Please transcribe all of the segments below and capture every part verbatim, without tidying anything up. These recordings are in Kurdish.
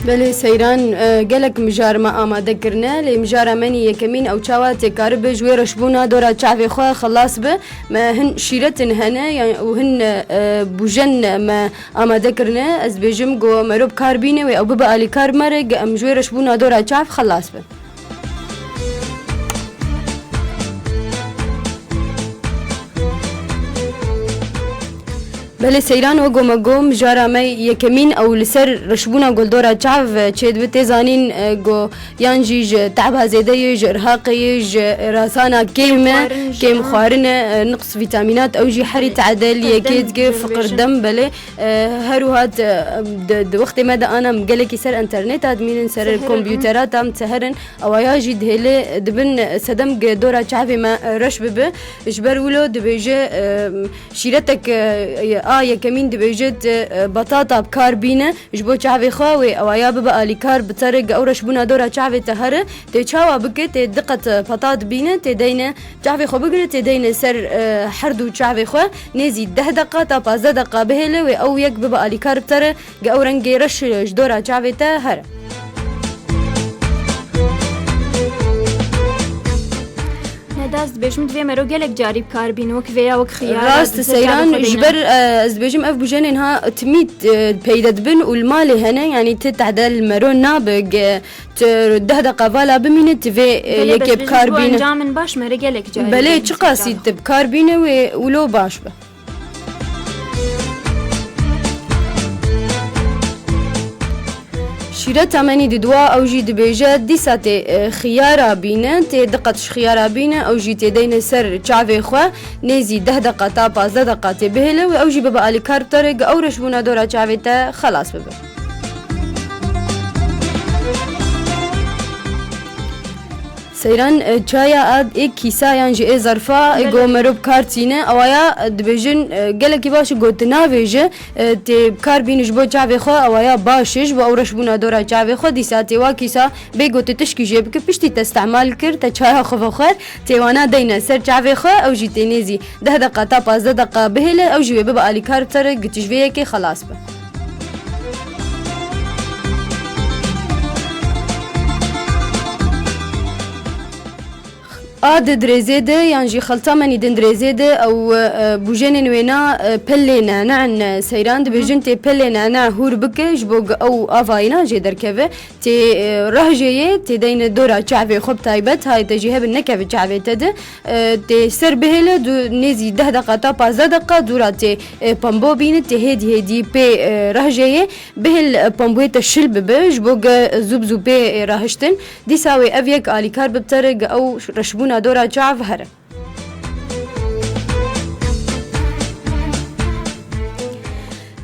Belê Seyran, e, gelek mijar me amade kirine, lê mijara me nî yekemîn ew çawa tê karibe ji wê reşbûna dora çavê xwe xelas be. Me hin şîretin hene, yan, û hin, e, bûjen me amade kirine. Ez dibêjim ku mero bi kar bîne wê ew bibe alîkar bi me re, ge em ji wê reşbûna dora çav xelas bin. Belê Seyran, wek me got, mijara me yekemîn ew li ser reşbûna goldora çav çêdibe, tê zanîn, e, ku yan jî ji tehba zêde yê, ji irhaqê yê, ji rasana kêm e, kêm xwarin e, e, niqs vîtamînat, ew jî herî tade li yekê dike, fiqir dem, belê. E, her wiha, e, di, di wextê me de ana em gelekî ser enterneta dimînin, ser kompûtera tam seherin, ewaya jî dihêle dibin sedem ge dora çavê me, e, reş bibe. Ji ber wilo dibêje, e, şîretek, e, a yekemîn dibêje, e, batata bi kar bîne ji bo çavê xwe, wê ewaya bibe alîkar bi te re, ge ew reşbûna dora çavê te here. Tê çawa bike, tê diqet patat bîne, tê deyne çavê xwe bigire, tê deyne ser, e, her du çavê xwe, nêzî deh deqa ta pazdeh deqa bihêle, wê ew yek bibe alîkar bi te re, ge ew rengê reş ji dora çavê te here. Neda, ez dibêjim, divê mero gelek carî bi kar bîn, wek vêya, wek xiyara. Rast, Seyran, ji ber, e, ez dibêjim, ev bujenên ha timî, e, peyde dibin û li malê hene, yanî ti tehde li mero nabe, ge tu deh deqa vala bimîne, tu vê, e, yekê bi kar bîne. Encamên baş mere gelek carî. Belê, çiqasî tu bi kar bîne wê wilo baş be. Şîreta me nî diduwa, ew jî dibêje, dîsa tê, e, xiyara bîne, tê diqet ji xiyara bîne, ew jî tê deyne ser çavê xwe, nêzî deh deqa ta pazdeh deqa tê bihêle wê ew jî bibe alîkar bi te re, ge ew reşbûna dora çavê te xelas bibe. Seyran, e, çaya ad ê kîsa yan jî ê zerfa, e, go mero bi kar tîne, ewaya, e, dibêjin, e, gelekî baş e, go tu navêje, e, tê bi kar bîne ji bo çavê xwe, ewaya baş e, ji bo ew reşbûna dora çavê xwe, dîsa tê wa kîsa bê go tu tişkî jê bike, piştî te îstemal kir, te çaya xwe vexwar, tê wana deyne ser çavê xwe, ew jî tê nêzî deh deqa ta pazdeh deqa bihêle, ew jî wê bibe alîkar bi te re, ge tu ji vê yekê xelas be. A di dirêzê de yan jî xelta menî din dirêzê de ew, e, bûjenên wêna, e, pelê nene in, e, Seyran dibêjin tê pelê nene hûr bike ji bo ge ew avayîna jê derkeve. Tê, e, rehjê yê, tê deyne dora çavê xwe bi taybet, hayê te jî hebin nekeve çavê te de. E, tê ser bihêle du, nêzî deh deqa ta pazdeh deqa dûra tê, e, pembo bîne, tê hêdî hêdî pê, e, rehjê yê. Bihêl, e, pembûyê te şil bibe, ji bo ge zû bi zû pê, e, rahiştin. Dîsa wê ev yek alîkar bibe te re ge ew reşbûna dora çav here.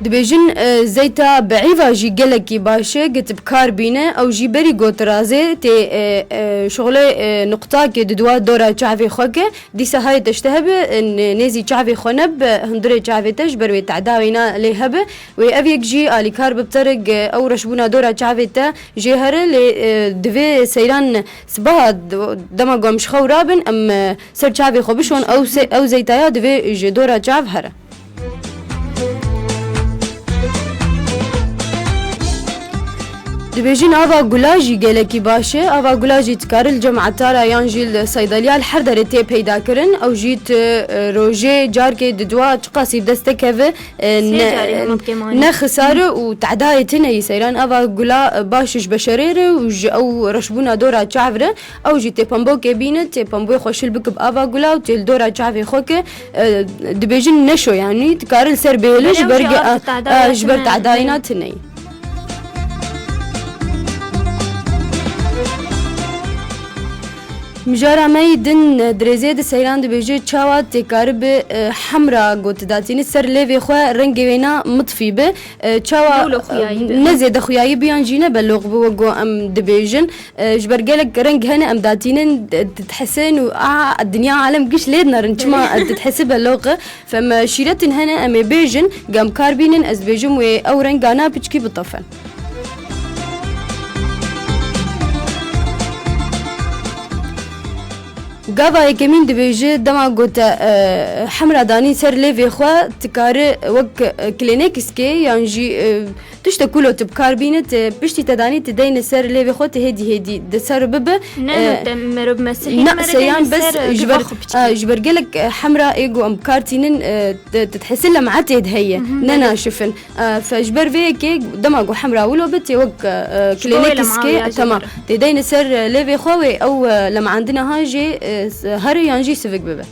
Dibêjin, e, zeyta bi îva jî gelekî baş e, ge tu bi kar bîne, ew jî berî go tu razê tê, e, e, şixulê, e, nuqtakê di dua dora çavê xwe ke, dîsa hayê te ji te hebe, e, nê-, nêzî çavê xwe nebe, hundirê çavê te ji ber wê tehda wêna lê hebe, wê ev yek jî alîkar bibe te re ge ew reşbûna dora çavê te jê here, lê, e, divê Seyran sibaha d-, dema ku em ji xew rabin, em, e, ser çavê xwe bişon, ew se-, ew zeytaya divê ji dora çav here. Dibêjin ava gula jî gelekî baş e. Ava gula jî dikare li cem etara yan jî li seydeliya li her derê tê peyda kirin. Ew jî tu, e, rojê carkê di dua çiqasî bi dest te keve, e, ne, ne xisar e û tehdayê tune yî. Seyran ava gula, e, baş ji beşerê re û ji ew reşbûna dora çav re. Ew jî tê pembokê bîne, tê pembûyê xwe şil bike bi ava gula û tê li dora çavê xwe ke, e, dibêjin neşo, yanî dikare li ser bihêle ji ber ge-, a, a, ji ber tehdayîna tune yî. Mijara me yî din, e, dirêzê di Seyran dibêje, çawa tê karibe, e, hemra go tu datîne ser lêvê xwe rengê wêna mitfî be, e, çawa, e, ne zêde xuyayî be yan jî ne beloq be, wek go em dibêjin. E, ji ber gelek reng hene em datînin, d-, didhisin û a dinya alem giş lê dinerin. Çima, e, didhisi beloq e. Fem, e, şîretin hene em ê bêjin, gem kar bînin, ez dibêjim wê ew renga na piçkî bitefin. Gava yekemîn dibêje, dema ku te, e, hemra danî ser lêvê xwe, tu kari wek, e, klênekskê yan jî, e, tiştek wilo tu bi kar bîne, tu piştî te danî, tu deyne ser lêvê xwe, tu hêdî hêdî di ser bibe. Ne, e, no, te mero bi mesihî ne, mere seyran deyne bes ser, e, ji ber, xwe piçkî. E, ji ber gelek, e, hemra ê ku em bi kar tînin, e, te, te dihese lem'etê de heye, mhm, ne naşifin. E, fe ji ber vê yekê dema ku hemra wilo be tê wek, e, klênekskê, tamam. Tê deyne ser, e, lêvê xwe wê ew, e, lem'andina ha jê, e, s-, here yan jî sivik bibe.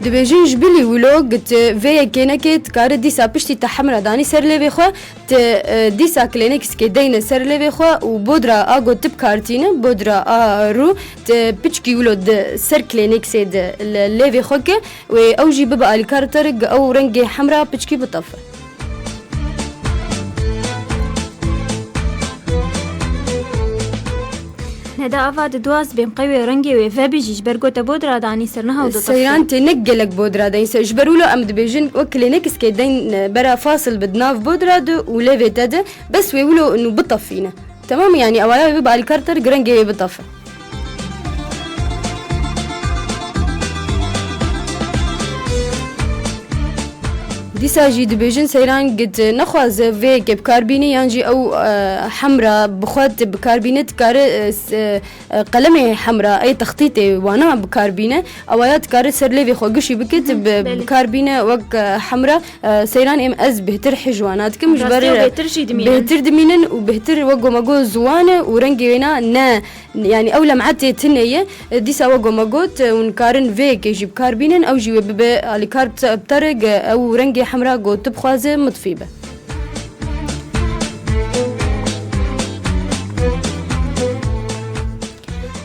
Dibêjin ji bilî wilo git vê yekê neke dikare dîsa piştî te hemra danî ser lêvê xwe, Ti, e, dîsa klênekskê deyne ser lêvê xwe û bodra a ku tu bi kar tîne, bodra a rû, ti piçkî wilo di ser klêneksê di li lêvê xwe ke wê ew jî bibe alîkar terik, ew rengê hemra piçkî bitefe. Neda ava di dwaz bên qewê rengê wê vebijî ji ber gote bodra danî ser niha û ditefe. Seyran tê ne gelek bodra deyn ser. Ji ber wilo em dibêjin wek klênekskê deyn, e, bera fasil bi di nav bodra de û lêvê te de, bes wê wilo nû bitefîne. Temam, yanî ewaya wê bibe alîkar terik, rengê wê bitefe. Dîsa jî dibêjin seyran git nexwaze vê yekê bi kar bîne yan jî ew, e, hemra bi xwe ti bi kar bîne, dikare, e, s-, e, e, qelemê hemra ê textîtê wana bi kar bîne, ewaya dikare ser lêvê xwe gişî bike, ti bi, bi kar bîne wek, e, hemra, e, seyran êm ez bêhtir hej wana dikim, ji ber, rastî ew bêhtir jî dimînin. Bêhtir dimînin û bêhtir wek goma got ziwan e û rengê wêna ne, yanî ew lem'etê tune ye. E, dîsa wek goma got, e, hûn karin vê yekê jî bi kar bînin, ew jî wê bibe alîkar te-, bi terik, e, ew rengê hemra got tu bixwaze mitfî be.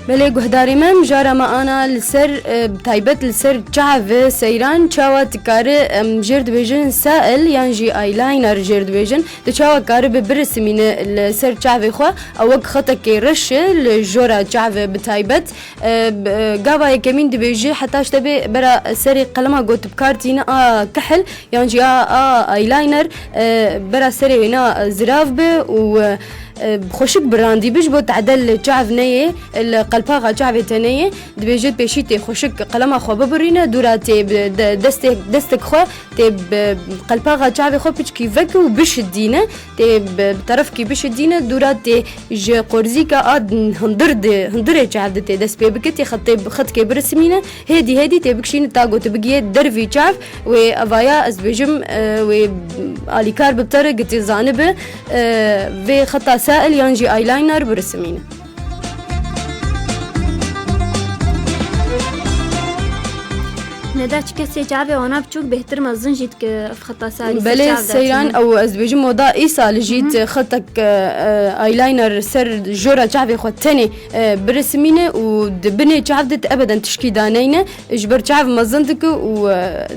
Belê guhdarê me, mijara me ana li ser, e, taybet li ser çav e seyran, çawa dikare, em jêr dibêjin sail yan jî eyeliner jêr dibêjin, tu çawa karibe birisimîne li ser çavê xwe, ew wek xetekê reş e li jora çav e bi taybet. E, b-, e, gava yekemîn dibêje heta ji te bê bera serê qelema got bi kar tîne a kihil, yan jî a, a eyeliner, e, bera serê wêna zirav be û, e, e, xweşik birandî be ji bo tedel li çav neyê, li qelpaxa çavê te neyê. Dibêje pêşî tê xweşik qelema xwe bibirîne, dûra tê bi de-, destê, destek xwe tê bi qelpaxa çavê xwe piçkî veke û bişidîne, tê bi, bi terefkî bişidîne, dûra tê ji qorzîka a hundir de, hundirê çav de tê dest pê bike, tê xetê, xetkê birisimîne, hêdî hêdî tê bikişîne ta ku tu bigiyê dervî çav, wê evaya ez dibêjim, e, wê alîkar bi te re gitî zanibe, e, vê xeta sail yan jî eyeliner birisimîne. Neda çi kesê çavê wana biçûk bêhtir mezin jî dike ev xeta sarî ser çav de. Belê seyran, ew ez dibêjim moda îsal jî, mhm, ti xetek, e, e, eyeliner ser jora çavê xwe tenê, e, birisimîne û di binê çav de ti ebeden tişkî daneyne, ji ber çav mezin dike û, e,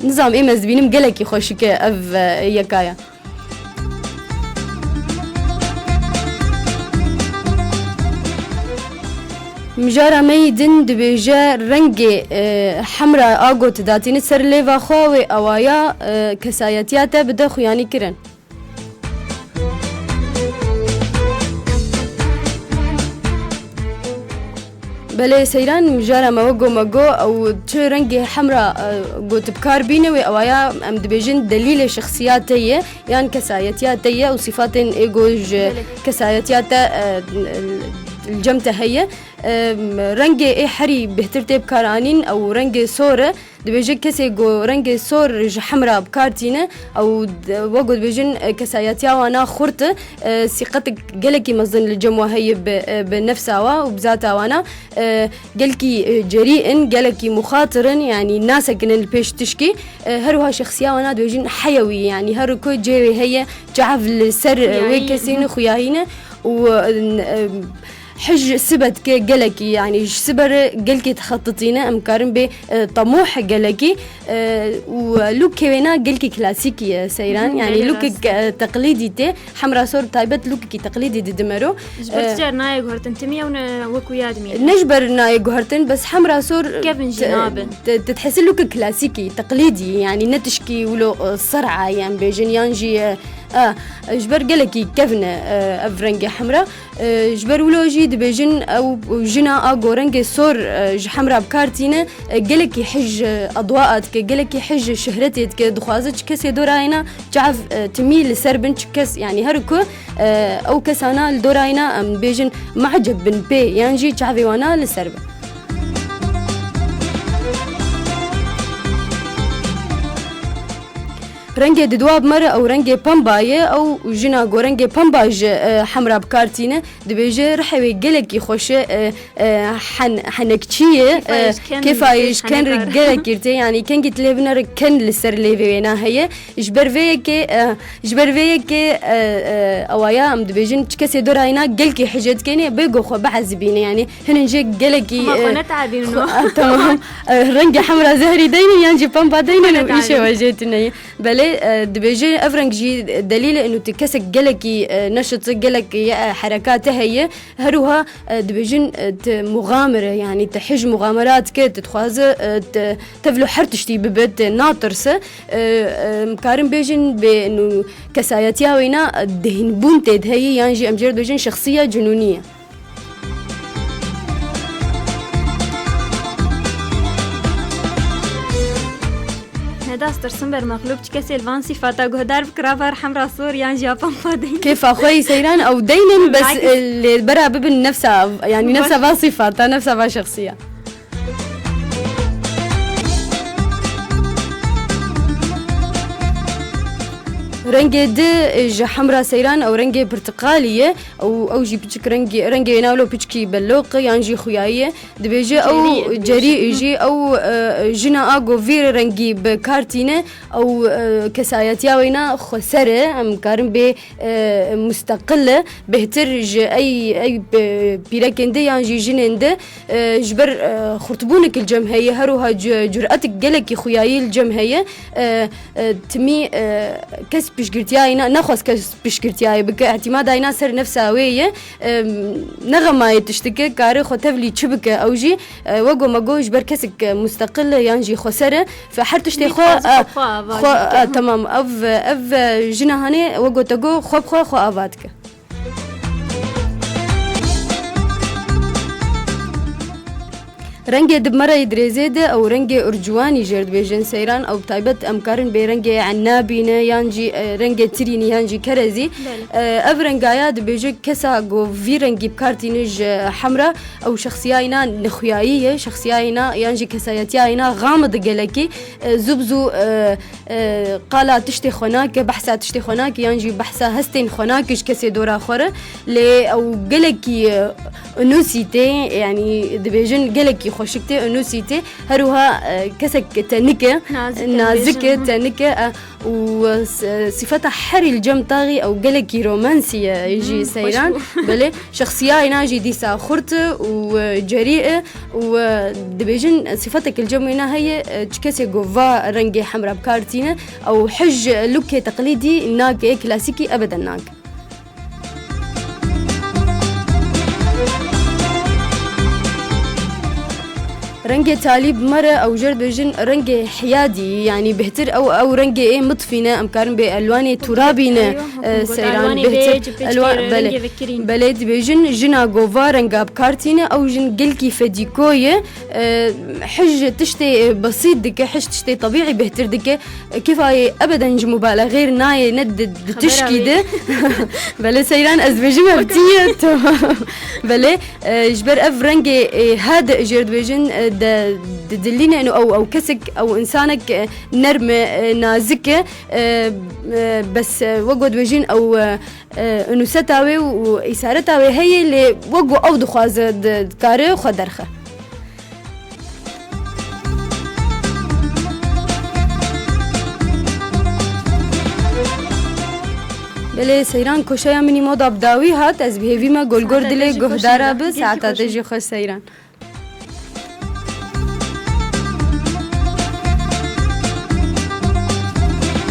nizam êm ez dibînim gelekî xweşik e ev, e, yekaya. Mijara me yî din dibêje rengê, e, hemra a got datîne ser lêva xwe wê ewaya, e, kesayetiya te bide xuyanî kirin. Belê seyran, mijara me wek goma go, ew çi rengê hemra, e, got bi kar bîne wê ewaya em dibêjin delîlê şexsiya te ye yan kesayetiya te ye û sîfatên ê go ji, belê, kesayetiya te, e, li cem te heye. E, rengê ê herî bêhtir tê bi kar anîn ew rengê sor e. Dibêje kesê ku rengê sor ji hemra bi kar tîne, ew d-, wek ku dibêjin, e, kesayetiya wana xurt e, e, sîqetek gelekî mezin li cem wa heye bi, e, bi nefsa wa û bi zata wana, e, gelkî, e, cerî in, gelekî muxatir in, yanî nasekinin li pêş tişkî. E, her wiha şexsiya wana dibêjin heyewî, yanî her ku cê wê heye, çav li ser, e, wê, xuyahî, kesî ne, xuyahî ne û, e, n-, e, Hij sibe dike gelekî, yanî ji sibe re gelkî dixetitîne, em karin bê, e, temûh gelekî, e, û lûkê wêna gelkî klasîkî ye seyran, yanî, belê, lûkek, rast e, e, teqlîdî tê. Hemra sor taybet lûkekî teqlîdî dide mero. Ji ber, e, çi car nayê guhertin, timî ew ne wekû ya dimîne. Ne ji ber nayê guhertin, bes hemra sor kevin jî te-, nabin. Te, te dihesî lûkek klasîkî, teqlîdî, yanî ne tişkî wilo, e, ser'a ye em bêjin, yan jî, e, A, ji ber gelekî kevn e, e, ev rengê hemra. E, ji ber wilo jî dibêjin ew jina a ku rengê sor, e, ji hemra bi kar tîne, e, gelekî hij, e, edwaa dike, gelekî hij şihretê dike, dixwaze çi kesê dora hêna çav, e, timî li ser bin, çi kes, yanî her ku, e, ew kesana li dora hêna, em bêjin, muceb bin pê, yan jî çavê wana li ser bin. Rengê diduwa bi me re ew rengê pemba ye. Ew jina ku rengê pemba ji, e, hemra bi kar tîne, dibêje rihê wê gelekî xweş e, e, e, hen-, henekçî ye, Kêfa yê e, ji ken kêfa yê ji ken re gelekî tê, yanî kengî tu lê bine re ken li ser lêvê wêna heye. Ji ber vê yekê, e, Ji ber vê yekê, e, e, ewaya em dibêjin, çi kesê dora hêna gelkî hije dikenê, bê ku xwe biezibîne, yanî hinin jê gelekî, Hema xwe e, neteebînin xwe, û. e, tamam. E, rengê hemra zehrî deynin yan jî pemba deynin Xwe û îşê neteebînin. we jê tune ye. Belê, e, dibêje ev reng jî delîl e, inu tu kesek gelekî, e, neşit, gelek, e, herekate heye. Her wiha, e, dibêjin, e, tu muxamir e, yanî tu hij muxamerat dike, tu dixwaze, e, tu tevlo her tiştî bibe, tu natirse. E, e, em karin bêjin bê nû kesayetiya wêna, e, dehinbûn tê de heye, yan jî em jê re dibêjin şexsiya cinûnî ye. Neda, stirsin ber mexlûb, çi kesê li van sîfata guhdar bi kirava hemra sor yan jî ya pempa deynin. Kêfa xwe yî seyran ew deynin, bes, Bilakis. e, lê bera bibin nefsa, yanî Baş. nefsa va sîfata, nefsa va şexsiya. Rengê di ji hemra seyran ew rengê pirtiqalî ye. Ew, ew jî piçik rengî, rengê wêna wilo piçikî beloq e yan jî xuyayî ye. Dibêje ew Cerî ye, cerî dibêje. jî ew, e, jina a ku vî rengî bi kar tîne, ew, e, kesayetiya wêna xweser e. Em karin bê e, musteqil e, bêhtir ji ey, ey, e, pîrekên de yan jî jinên de, e, ji ber, e, xurtbûnek li cem heye, her wiha cu-, curatek gelekî xuyayî li cem heye. E, e, timî, e, kes piştgirtiya wêna, nexwest kes piştgirtiya wê bike, îtîmada wêna ser nefsa wê ye. E, ne xemayê tiştike, kare xwe tevlî çi bike ew jî, e, wego mego ji ber kesek, e, musteqil e yan jî xweser e. Fe her tiştê Dî xwe, dixwaze e, xwe, xwe ava xwe, dike. e, temam. Ev, ev, e, jina hanê, we gote go, xwe bi xwe, xwe ava dike. Rengê di merayê dirêzê de ew rengê urcuwanî jê re dibêjin seyran, ew bi taybet em karin bê rengê ennabî ne, yan jî, e, rengê tirînî, yan jî kerezî. Belê. E, ev rengaya dibêje kesa ku vî rengî bi kar tîne ji hemra, ew şexsiya îna nexuyayî ye, şexsiya îna yan jî kesayetiya îna xamid e gelekî, e, zû bi zû, e, e, qala tiştê xwe nake, behsa tiştê xwe nake, yan jî behsa hestên xwe nake ji kesê dora xwe re. Lê ew gelekî, e, unûsî tê, yanî dibêjin gelekî xweşik tê, unûsî tê. Her wiha, e, kesek tenik e, Nazik e, nazik e, dibêjin. tenik e, e, û, e, s-, sifeta herî li cem taxî ew gelekî romansî ye jî Hmm, xweş seyran. bû. Belê, şexsiya îna jî dîsa xurt e û, e, cerî e û, e, dibêjin sifetek li cem wêna heye, e, çi kesê ku va rengê hemra bi kar tîne, ew hij lûkê teqlîdî nake, klasîkî ebeden nake. Rengê talî bi me re ew jê re dibêjin rengê hiyadî, yanî bêhtir ew, ew rengê ê mitfî ne, em karin bê elwanê turabî ne, Eywa, e, hukm got, seyran elwanê bêhtir bêj, pêçkê elwa-, re, belê. rengê vekirîn. Belê dibêjin jina ku va renga bi kar tîne, ew jin gelkî fedîko ye, e, hij tiştê, e, besît dike, hij tiştê tebîî bêhtir dike. Kêfa yê ebeden ji mubalaxê re nayê, ne di, di Xebera tişkî wê. de. Belê seyran ez dibêjim ev tî ye, tamam. Belê, e, ji ber ev rengê, e, hade jê re dibêjin, e, de, di dilî ne, ew, ew kesek, ew însanek, e, nerm e, e, nazik e, e, e, bes, e, wek we dibêjin ew, e, e, unûseta wê û îsareta wê heye, lê wek ku ew dixwaze di, dikare xwe derxe. Belê seyran, koşeya min î moda bi dawî hat, ez bi hêvî me golgor Saeta dilê te jî xweş guhdara seyran. bi, Gelkî saeta xweş te in. jî xweş seyran.